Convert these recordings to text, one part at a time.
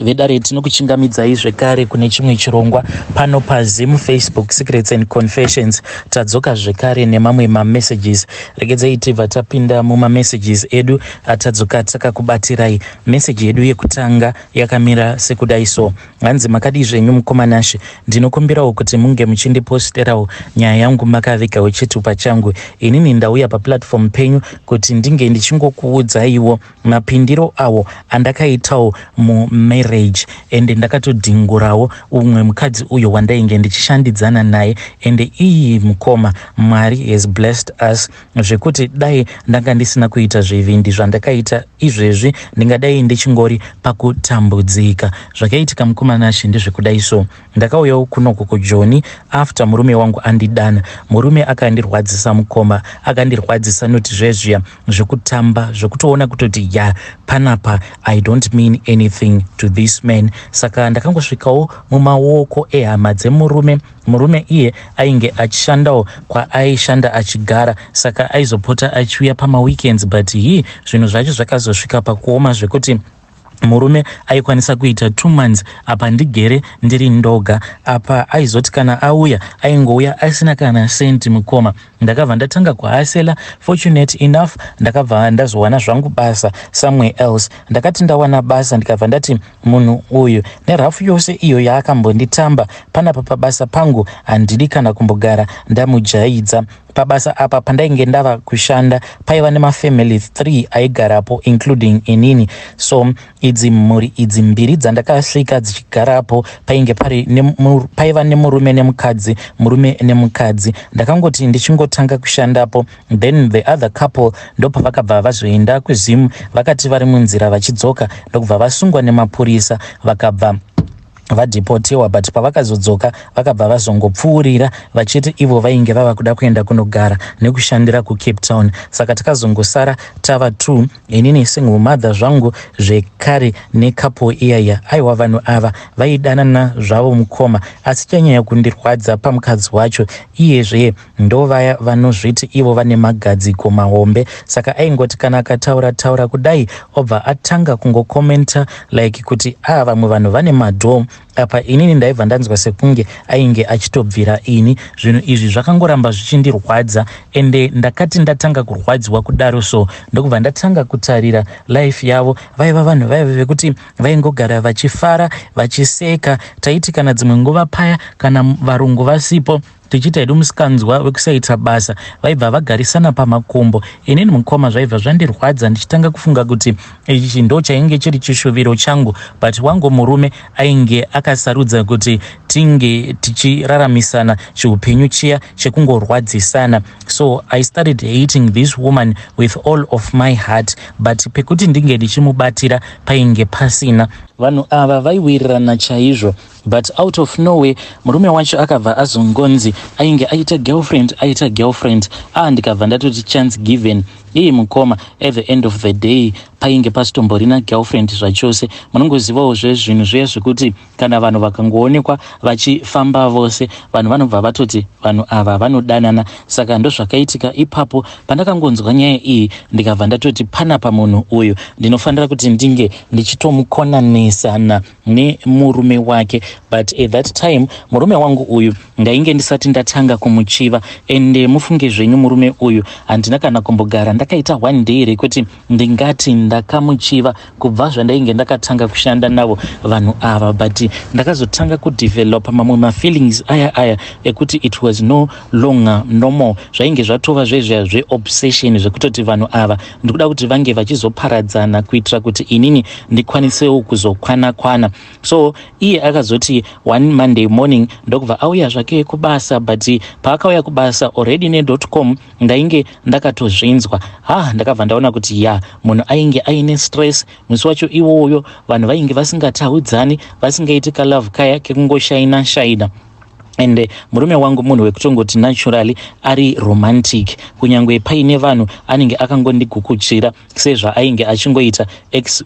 Vedare, tinokuchingamidzai zvekare kune chimwe chirongwa pano paZim Facebook Secrets and Confessions. Tadzoka zvekare nemamwe mamessages. Regedzai tibva tapinda mumamessages edu atadzoka takakubatirai. Meseji yedu yekutanga yakamira sekudai so. Hanzi, "Makadii zvenyu mukoma Nashe? Ndinokumbirawo kuti munge muchindiposterawo nyaya yangu makavigawo chitupa changu. Inini ndauya paplatform penyu kuti ndinge ndichingokuudzaiwo mapindiro awo andakaitawo mumarriage, ende ndakatodhingurawo umwe mukadzi uyo wandainge ndichishandidzana naye. Ende iyi mukoma, Mwari has blessed us zvekuti dai ndanga ndisina kuita zvivindi zvandakaita izvezvi, ndingadai ndichingori pakutambudzika. Zvakaitika, mukoma Nashe, ndezvekudai so. Ndakauyawo kunoku kuJoni after murume wangu andidana. Murume akandirwadzisa, mukoma, akandirwadzisa, noti zvezviya zvekutamba, zvekutoona kutoti ya, panapa I don't mean anything to this man. Saka ndakangosvikawo mumaoko ehama dzemurume. Murume iye ainge achishandawo kwaaishanda achigara, saka aizopota achiuya pamaweekends. But hi, zvinhu zvacho zvakazosvika pakuoma zvekuti murume aikwanisa kuita 2 months apa ndigere ndiri ndoga. Apa aizoti kana auya, aingouya asina kana senti. Mukoma, ndakabva ndatanga kuhustler. Fortunate enough, ndakabva ndazowana zvangu basa somewhere else. Ndakati ndawana basa, ndikabva ndati munhu uyu nerafu yose iyo yaakambonditamba panapa pabasa pangu, handidi kana kumbogara ndamujaidza pabasa apa. Pandainge ndava kushanda paiva nemafamily 3 aigarapo, including inini. So idzi mhuri idzi mbiri dzandakasvika dzichigarapo, painge paiva nemurume nemukadzi, murume nemukadzi. Ndakangoti ndichingotanga kushandapo, then the other couple ndopavakabva vazoenda kuZim. Vakati vari munzira vachidzoka, ndokubva vasungwa nemapurisa, vakabva vadeportiwa. But pavakazodzoka, vakabva vazongopfuurira vachiti ivo vainge vava kuda kuenda kunogara nekushandira kuCape Town. Saka takazongosara tava two, inini single mother zvangu zvekare necouple iyaya. Aiwa, vanhu ava vaidanana zvavo, mukoma, asi chanyanya kundirwadza pamukadzi wacho iyezve, ndo vaya vanozviti ivo vane magadziko mahombe. Saka aingoti kana akataura taura kudai, obva atanga kungocommenta like kuti a vamwe vanhu vane madhoo. Apa inini ndaibva ndanzwa sekunge ainge achitobvira ini. Zvinhu izvi zvakangoramba zvichindirwadza, ende ndakati ndatanga kurwadziwa kudaro so, ndokubva ndatanga kutarira life yavo. Vaiva vanhu vaiva vekuti vaingogara vachifara, vachiseka. Taiti kana dzimwe nguva paya kana varungu vasipo, tichiita hedu musikanzwa wekusaita basa, vaibva vagarisana pamakumbo. Inini mukoma, zvaibva zvandirwadza, ndichitanga kufunga kuti ichi ndo chainge chiri chishuviro changu, but wangu murume ainge akasarudza kuti tinge tichiraramisana chiupenyu chiya chekungorwadzisana. So I started hating this woman with all of my heart, but pekuti ndinge ndichimubatira painge pasina. Vanhu ava vaiwirirana chaizvo, but out of nowhere murume wacho akabva azongonzi ainge aita girlfriend, aita girlfriend. Ah, ndikabva ndatoti chance given. Ii mukoma, at the end of the day painge pasitomborina girlfriend zvachose. Munongozivawo zvezvinhu zviya zvekuti kana vanhu vakangoonekwa vachifamba vose, vanhu vanobva vatoti vanhu ava vanodanana. Saka ndozvakaitika ipapo. Pandakangonzwa nyaya iyi, ndikabva ndatoti panapa munhu uyu ndinofanira kuti ndinge ndichitomukonanisana nemurume wake. But at that time murume wangu uyu ndainge ndisati ndatanga kumuchiva. Ende mufunge zvenyu, murume uyu handina kana kumbogara ndakaita one day rekuti ndingati ndakamuchiva kubva zvandainge ndakatanga kushanda navo vanhu ava. But ndakazotanga kudevelopa mamwe mafeelings aya aya ekuti it was no longer normal. Zvainge zvatova zvezviya zveobsession, zvekutoti vanhu ava ndikuda kuti vange vachizoparadzana kuitira kuti inini ndikwanisewo kuzokwana kwana. So iye akazoti one Monday morning ndokubva auya zvake kubasa. But paakauya kubasa already nedotcom ndainge ndakatozvinzwa. Ha, ndakabva ndaona kuti ya, munhu ainge aine stress musi wacho iwoyo. Vanhu vainge vasingataudzani, vasingaiti kalove kaya kekungoshaina shaina. Ende murume wangu munhu wekutongoti naturally ari romantic, kunyange paine vanhu anenge akangondigukuchira sezvaainge achingoita ex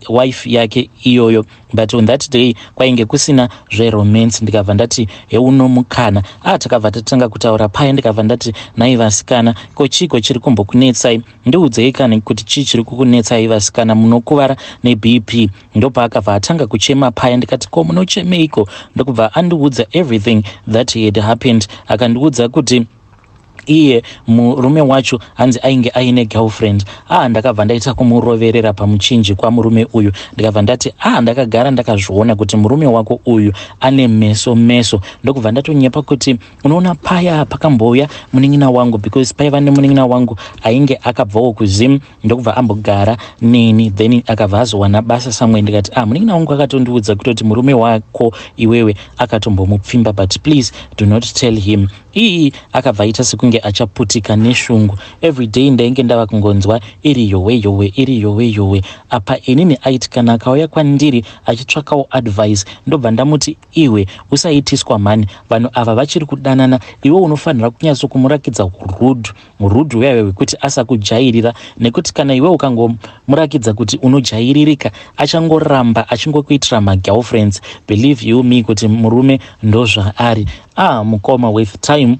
wife yake iyoyo. But on that day kwainge kusina zveromance. Ndikabva ndati, "Heuno mukana." A, takabva tatanga kutaura paya. Ndikabva ndati, "Nai vasikana, ko chiko chiri kumbokunetsai? Ndiudzei kani kuti chii chiri kukunetsai vasikana, munokuvara neBP." Ndopaakabva atanga kuchema paya. Ndikati, "Ko munochemeiko?" Ndokubva andiudza everything that had happened. Akandiudza kuti iye murume wacho hanzi ainge aine girlfriend. Ah, ndakabva ndaita kumuroverera pamuchinjikwa murume uyu. Ndikabva ndati, "Ah, ndakagara ndakazviona kuti murume wako uyu ane meso meso." Ndokubva ndatonyepa kuti, "Unoona paya pakambouya munin'ina wangu," because paiva nemunin'ina wangu ainge akabvawo kuZim, ndokubva ambogara neni, then akabva azowana basa somewhere. Ndikati, "Ah, munin'ina wangu akatondiudza kutoti murume wako iwewe akatombomupfimba, but please do not tell him." Ii, akabva aita sekunge achaputika neshungu. Every day ndainge ndava kungonzwa iri yowe yowe, iri yowe yowe. Apa inini aiti kana akauya kwandiri achitsvakawo advice, ndobva ndamuti, "Iwe usaitiswa mhani, vanhu ava vachiri kudanana. Iwe unofanira kunyatsokumurakidza rude, rude uyaiwe hwekuti asakujairira, nekuti kana iwe ukangomurakidza kuti unojairirika, achangoramba achingokuitira magirlfriends. Believe you me kuti murume ndozvaari." Ah, mukoma, with time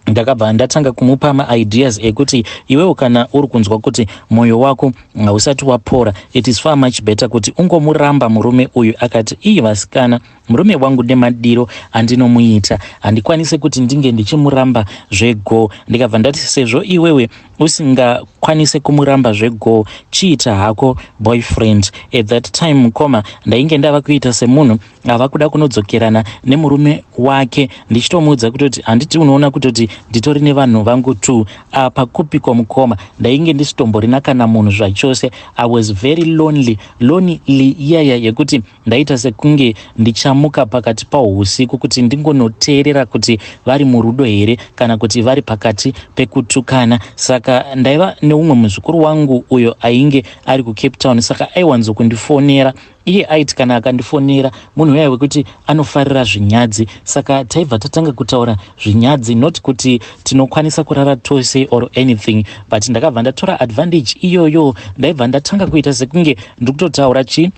ndakabva ndatanga kumupa maideas ekuti, "Iwewo kana uri kunzwa kuti mwoyo wako hausati wapora, it is far much better kuti ungomuramba murume uyu." Akati, "Iyi vasikana, murume wangu nemadiro andinomuita, handikwanisi kuti ndinge ndichimuramba zvego." Ndikabva ndati, "Sezvo iwewe usingakwanisi kumuramba zvego, chiita hako boyfriend." At that time, mukoma, ndainge ndava kuita semunhu ava kuda kunodzokerana nemurume wake, ndichitomuudza kutoti, "Handiti unoona kutoti nditori nevanhu vangu t apa?" Kupiko mukoma, ndainge ndisitomborina kana munhu zvachose. I was very lonely, lonely iyaya yekuti ndaita sekunge ndichamuka pakati pausiku kuti ndingonoteerera kuti vari murudo here kana kuti vari pakati pekutukana. Saka ndaiva neumwe muzukuru wangu uyo ainge ari kuCape Town, saka aiwanzokundifonera. Iye aiti kana akandifonera, munhu uyai wekuti anofarira zvinyadzi, saka taibva tatanga kutaura zvinyadzi, not kuti tinokwanisa kurara tose or anything, but ndakabva ndatora advantage iyoyo. Ndaibva ndatanga kuita sekunge ndiri kutotaura chii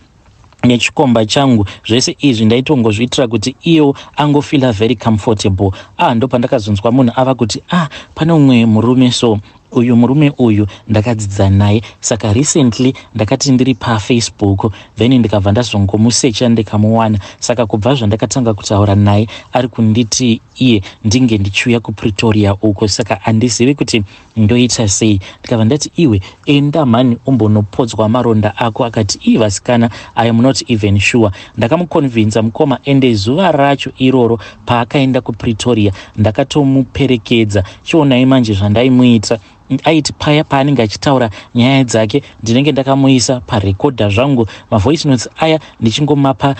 nechikomba changu. Zvese izvi ndaitongozviitira kuti iyo angofeela very comfortable. Ah, ndopandakazonzwa munhu ava kuti, "Ah, pane umwe murume." So uyu murume uyu ndakadzidza naye. Saka recently ndakati ndiri paFacebook, then ndikabva ndazongomusecha, ndikamuwana. Saka kubva zvandakatanga kutaura naye, ari kunditi iye ndinge ndichiuya kuPretoria uko, saka handizivi kuti ndoita sei. Ndikabva ndati, "Iwe enda mhani, umbonopodzwa maronda ako." Akati, "Ii vasikana, I am not even sure." Ndakamuconvinza mukoma, ende zuva racho iroro paakaenda kuPretoria, ndakatomuperekedza. Chionai manje zvandaimuita. Aiti paya paanenge achitaura nyaya dzake, ndinenge ndakamuisa parekodha zvangu mavoice notes aya, ndichingomapa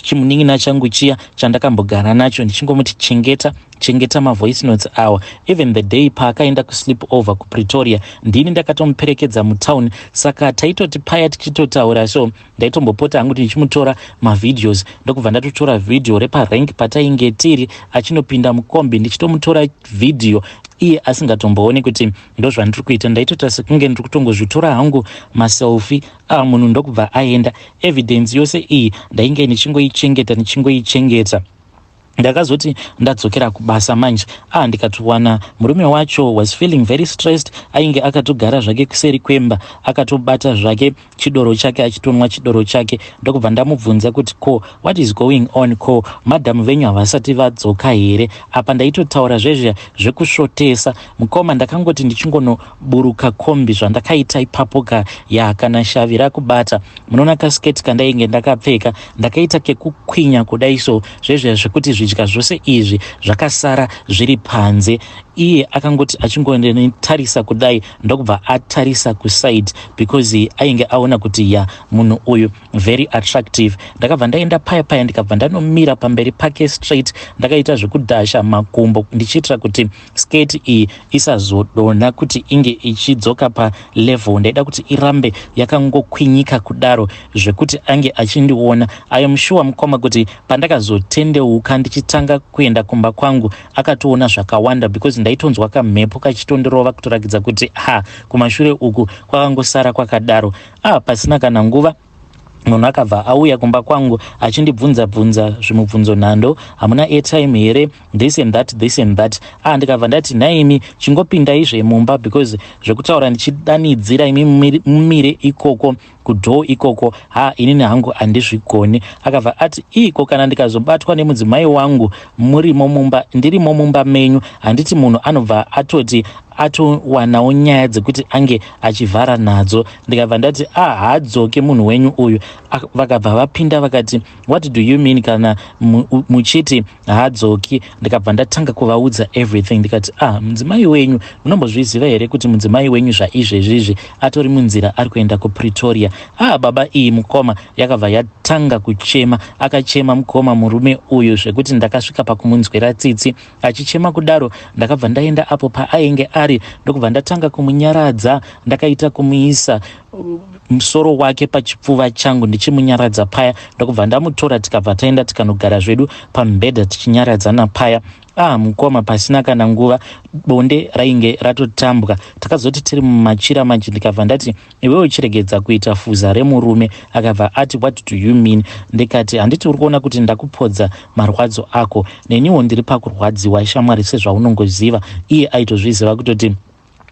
chimunin'ina changu chiya chandakambogara nacho, ndichingomuti, "Chengeta, chengeta mavoice notes awa." Even the day paakaenda kusleep over kuPretoria, ndini ndakatomuperekedza mutown. Saka taitoti paya tichitotaura so, ndaitombopota hangu ndichimutora mavideos. Ndokubva ndatotora vhidhiyo reparank patainge tiri achinopinda mukombi, ndichitomutora vhidhiyo iye asingatombooni kuti ndozvandiri kuita. Ndaitoita sekunge ndiri kutongozvitora hangu maselfie. A, munhu ndokubva aenda. Evidence yose iyi ndainge ndichingoichengeta, ndichingoichengeta. Ndakazoti ndadzokera kubasa manje, ah, ndikatowana murume wacho was feeling very stressed. Ainge akatogara zvake kuseri kwemba, akatobata zvake chidoro chake, achitonwa chidoro chake. Ndokubva ndamubvunza kuti, "Ko what is going on? Ko madhamu venyu havasati vadzoka here?" Apa ndaitotaura zvezve zvekusvotesa mukoma. Ndakangoti ndichingonoburuka kombi, zvandakaita ipapo ka ya, kana shavi rakubata. Munoona kasiketi kandainge ndakapfeka, ndakaita kekukwinya kudai so, zvezve zvekuti zvidya zvose izvi zvakasara zviri panze. Iye akangoti achingonditarisa kudai, ndokubva atarisa kuside, because ainge aona kuti ya, munhu uyu very attractive. Ndakabva ndaenda paya paya, ndikabva ndanomira pamberi pake straight. Ndakaita zvekudhasha makumbo ndichiitira kuti sketi iyi isazodonha, kuti inge ichidzoka palevel. Ndaida kuti irambe yakangokwinyika kudaro zvekuti ange achindiona. I am sure mukoma kuti pandakazotendeuka. Ndichitanga kuenda kumba kwangu akatoona zvakawanda because ndaitonzwa kamhepo kachitondirova kutorakidza kuti ha, kumashure uku kwakangosara kwakadaro. Ah, pasina kana nguva munhu akabva auya kumba kwangu achindibvunza bvunza zvimubvunzo nhando, "Hamuna airtime here?" This and that, this and that. Ah, ndikabva ndati, "Nhaimi, chingopindai zvemumba because zvekutaura ndichidanidzira imi mumire ikoko kudoor ikoko, ha, inini hangu handizvigoni." Akabva ati, "Iko kana ndikazobatwa nemudzimai wangu murimo mumba, ndirimo mumba menyu, handiti munhu anobva atoti atowanawo nyaya dzekuti ange achivhara nadzo?" Ndikabva ndati, "Ah, haadzoke munhu wenyu uyu." Vakabva vapinda vakati, "What do you mean kana muchiti haadzoki?" Ndikabva ndatanga kuvaudza everything. Ndikati, "Ah, mudzimai wenyu, munombozviziva here kuti mudzimai wenyu zvaizvezvizvi atori munzira ari kuenda kuPretoria?" Ah, baba, iyi mukoma yakabva yatanga kuchema. Akachema mukoma murume uyu zvekuti ndakasvika pakumunzwira tsitsi. Achichema kudaro, ndakabva ndaenda apo paainge ari, ndokubva ndatanga kumunyaradza. Ndakaita kumuisa musoro wake pachipfuva changu ndichimunyaradza paya, ndokubva ndamutora, tikabva taenda tikanogara zvedu pamubhedha tichinyaradzana paya. Ah, mukoma, pasina kana nguva bonde rainge ratotambwa. Takazoti tiri mumachira manje, ndikabva ndati, "Iwewe chiregedza kuita fuza remurume." Akabva ati, "What do you mean?" Ndikati, "Handiti uri kuona kuti ndakupodza marwadzo ako? Neniwo ndiri pakurwadziwa, shamwari, sezvaunongoziva." Iye aitozviziva kutoti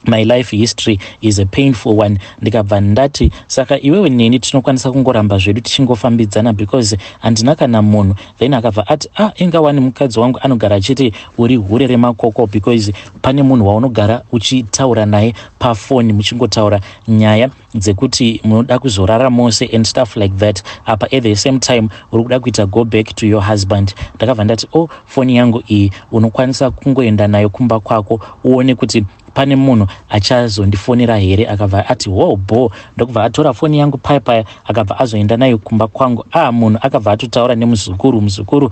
my life history is a painful one. Ndikabva ndati, "Saka iwewe neni tinokwanisa kungoramba zvedu tichingofambidzana because handina kana munhu." Then akabva ati, "Ah, ingawani mukadzi wangu anogara achiti uri hure remakoko because pane munhu waunogara uchitaura naye pafoni, muchingotaura nyaya dzekuti munoda kuzorara mose and stuff like that. Apa at the same time uri kuda kuita go back to your husband." Ndakabva ndati, "Oh, foni yangu iyi unokwanisa kungoenda nayo kumba kwako uone kuti pane munhu achazondifonera here." Akabva ati, "Wo bo." Ndokubva atora foni yangu paya paya, akabva azoenda nayo kumba kwangu. Ah, munhu akabva atotaura nemuzukuru. Muzukuru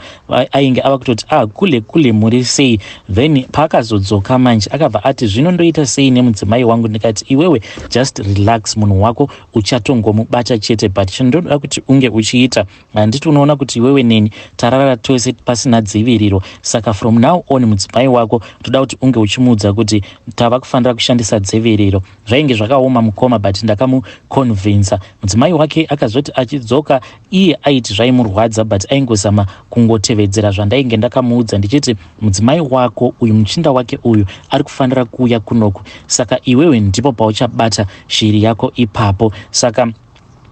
ainge ava kutoti, "Ah, kule kule, muri sei?" Then paakazodzoka manje, akabva ati, "Zvino ndoita sei nemudzimai wangu?" Ndikati, "Iwewe just relax, munhu wako uchatongomubata chete, but chindoda kuti unge uchiita, handiti unoona kuti iwewe neni tarara tose pasina dziviriro? Saka from now on mudzimai wako toda kuti unge uchimuudza kuti tava kufanira kushandisa dziviriro." Zvainge zvakaoma mukoma, but ndakamuconvinsa. Mudzimai wake akazoti achidzoka, iye aiti zvaimurwadza, but aingozama kungotevedzera zvandainge ndakamuudza ndichiti mudzimai wako uyu, muchinda wake uyu, ari kufanira kuuya kunoku, saka iwewe ndipo pauchabata shiri yako ipapo. Saka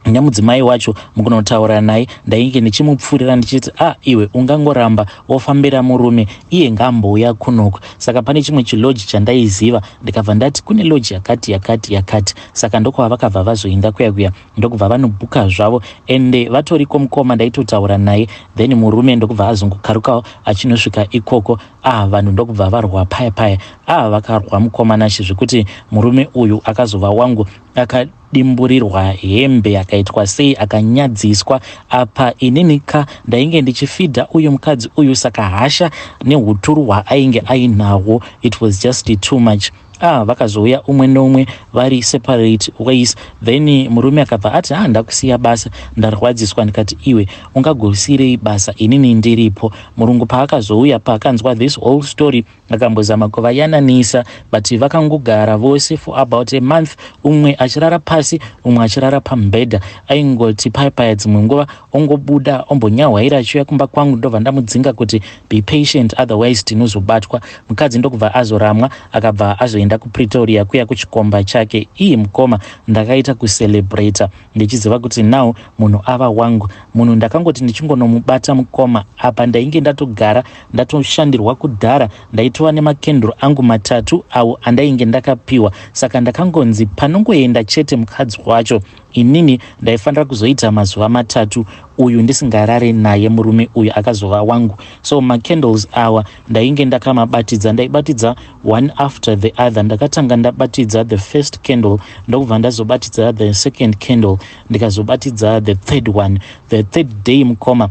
nemudzimai wacho mukunotaura naye, ndainge ndichimupfuurira ndichiti, "A ah, iwe ungangoramba wofambira murume, iye ngaambouya kunoku." Saka pane chimwe chilodge chandaiziva, ndikabva ndati kune lodge yakati yakati yakati. Saka ndokwava vakabva vazoenda kuya kuya, ndokubva vanobhuka zvavo, ende vatoriko mukoma, ndaitotaura naye. Then murume ndokubva azongokarukawo achinosvika ikoko. Ah, vanhu ndokubva varwa paya paya. Ah, vakarwa mukoma Nashe, zvekuti murume uyu akazova wangu akadimburirwa hembe, akaitwa sei, akanyadziswa. Apa inini ka ndainge ndichifidha uyu mukadzi uyu, saka hasha neuturu hwaainge ainahwo, it was just too much. Ah, vakazouya umwe neumwe vari separate ways. Then murume akabva ati, "Ah, ndakusiya basa, ndarwadziswa." Ndikati, "Iwe ungagosiyirei basa inini ndiripo?" Murungu paakazouya, paakanzwa this whole story, akambozama kuvayananisa, but vakangogara vose for about a month, umwe achirara pasi, umwe achirara pamubhedha. Aingoti paya paya dzimwe nguva ongobuda ombonyahwaira achiuya kumba kwangu, ndobva ndamudzinga kuti be patient, otherwise tinozobatwa. Mukadzi ndokubva azoramwa, akabva azoenda kuPretoria kuya kuchikomba chake. Iye mukoma, ndakaita kucelebrata ndichiziva kuti now munhu ava wangu. Munhu ndakangoti ndichingonomubata mukoma, apa ndainge ndatogara ndatoshandirwa kudhara, ndaitova nemakenduru angu matatu awo andainge ndakapiwa. Saka ndakangonzi panongoenda chete mukadzi wacho, inini ndaifanira kuzoita mazuva 3 uyu ndisingarare naye, murume uyu akazova wangu. So macandles awa ndainge ndakamabatidza, ndaibatidza one after the other. Ndakatanga ndabatidza the first candle, ndokubva ndazobatidza the second candle, ndikazobatidza the third one. The third day mukoma,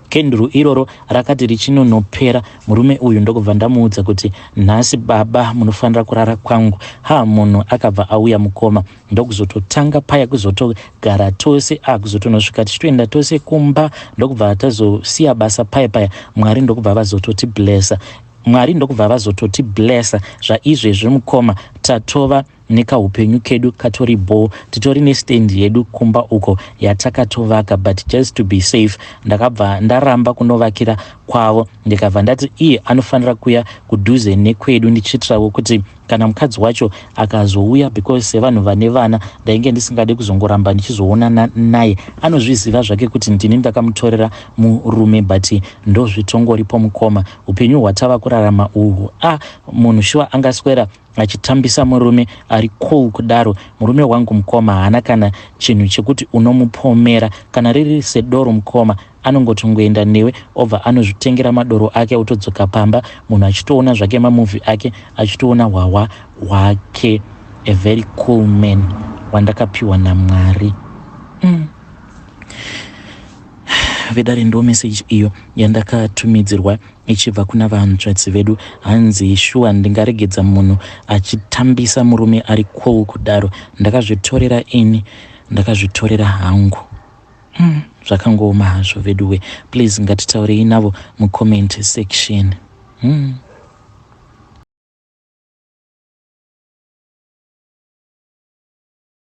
Kenduru iroro rakati richinonopera murume uyu ndokubva ndamuudza kuti nhasi baba munofanira kurara kwangu. Ha munhu akabva auya mukoma ndokuzototanga paya kuzotogara tose akuzotonosvika tichitoenda tose kumba ndokubva tazosiya basa paya paya Mwari ndokubva vazototi blessa Mwari ndokubva vazototi blessa zvaizvezvi mukoma tatova nekaupenyu kedu katori bhoo titori nestand yedu kumba uko yatakatovaka but just to be safe ndakabva ndaramba kunovakira kwavo ndikabva ndati iye anofanira kuya kudhuze nekwedu ndichiitirawo kuti kana mukadzi wacho akazouya because sevanhu vane vana ndainge ndisingade kuzongoramba ndichizoonana naye anozviziva zvake kuti ndini ndakamutorera murume but ndozvitongoripo mukoma upenyu hwatava kurarama uhu a ah, munhu shuwa angaswera achitambisa murume ari cool kudaro murume wangu mukoma haana kana chinhu chekuti unomupomera kana riri sedoro mukoma anongotongoenda newe obva anozvitengera madoro ake otodzoka pamba munhu achitoona zvake mamovie ake achitoona hwahwa hwake a very cool man wandakapiwa namwari mm. Vedare ndo message iyo yandakatumidzirwa ichibva kuna vahanzvadzi vedu hanzi shuwa ndingaregedza munhu achitambisa murume ari cool kudaro ndakazvitorera ini ndakazvitorera hangu mm, zvakangooma hazvo veduwe please ngatitaurei navo mucomment section mm.